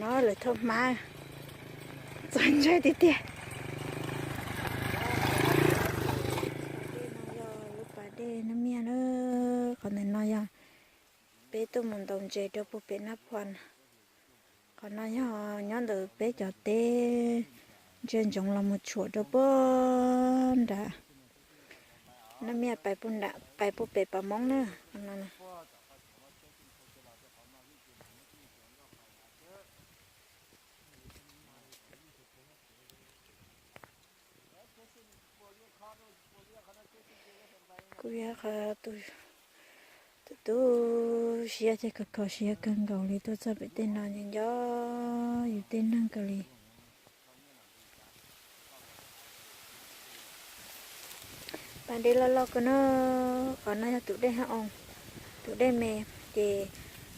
No lawv thauj hmab txog ntshai tiag tiag. Dej no yog lub pas dej Nab Miaj na. Qhov ntawm no yog peb tuaj mus ntaus ntses rau puag pem Nab Phua na. Qhov no yog nyob ntawm peb cov teb ntsia ntsoov los mus tshuam rau puag nram Nab Miaj pais puag pem Pas Moob na. Qhov no na. Kuv yog qhov tus tu siab ces kho kho siab kawg nkaus li tuaj txog pem tej no nco nco yus tej neeg kawg li. Pas dej loj loj kawg no, qhov no yog tus dej hab oo, tus dej me, ces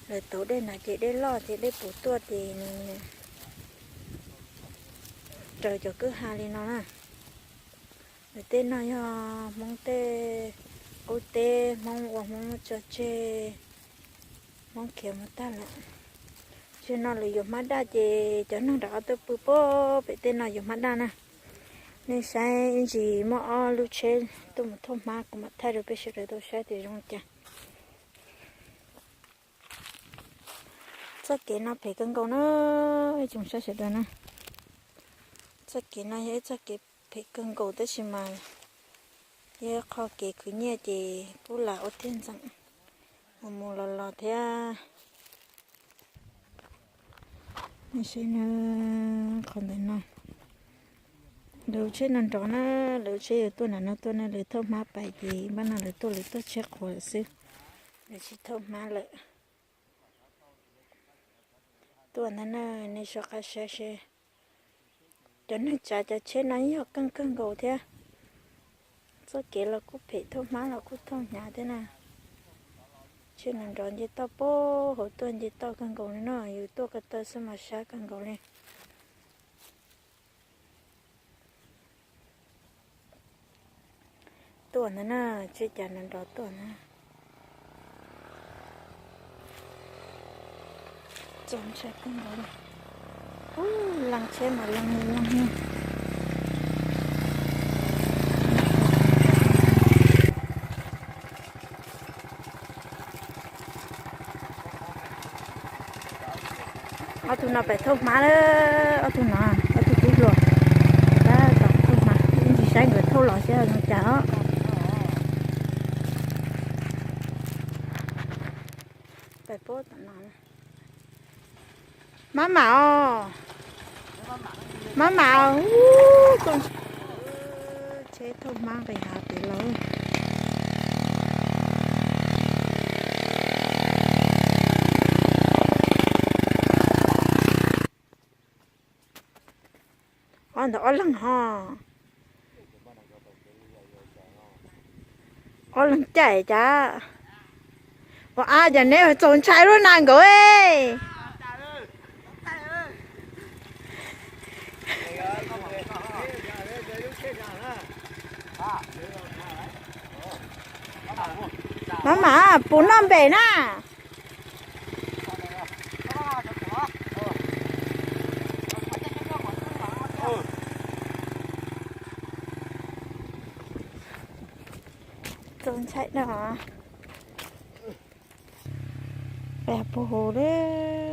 lawv tauv dej na ces dej loj ces dej puv tuaj ces nws raws cov kwj ha li no na. Lawv tej no yog Hmoob tej qub teb, Hmoob ua Hmoob tso tseg, Hmoob khiav mus tag lawm. Tseg no lawv yuav hmab daj ces cov neeg nram qab tuaj pw puag pem tej no yuav hmab daj na. Nej saib ib ntsis muaj ob lub tsheb tuaj mus thauj hmab, kuv mam thaij rau peb sawv daws tau saib tias zoo li cas. Txoj kev no phem kawg nkaus na, ib tsoom saib sawv daws na. Txoj kev no yog ib txoj kev phem kawg nkaus tab sis mas yog qhov kev khwv nyiaj ces kuj lam ua tiag ntxeem mus mus los los thiab. Saib na, qhov ntawm no lawv tsheb no nrov na, lawv tsheb yuav tuaj nram no tuaj na, lawv thauj hmab pais ces npaj no lawv tuaj lawv tuaj tsheb qhuav lawm xwb, lawv tsis thauj hmab lawm. Tuaj ntag na, nej soj qab saib seb. Cov neeg tsav cov tsheb no yog keej kawg nkaus thiab. Txoj kev los kuj phem, thauj hmab los kuj thauj hnyav thiab na. Tsheb no nrov nce toj puag hauv tuaj nce toj kawg nkaus li no, yus tuaj ko taw xwb mas sab kawg nkaus li. Tuaj ntag na, tsheb cav nrov nrov tuaj na. Txaus ntshai kawg nkaus li. Leej tsheb mas leej leej. Ob tug no pem thauj hmab lawm, ob tug no, ob tug tub hluas. Tab tom thauj hmab, ib ntsis saib nkawd thauj los saib zoo cas os. Pem puag tom no. Mab mam os. Mab mam os. Tsheb thauj hmab nqis hav pem los. Ob ntawd ob leeg ho. Ob leeg caij cas. Ua cas neb txaus ntshai lub na nkawd. Mab mam, puv noj npem na. Txaus ntshai no. Peb puag hauv li.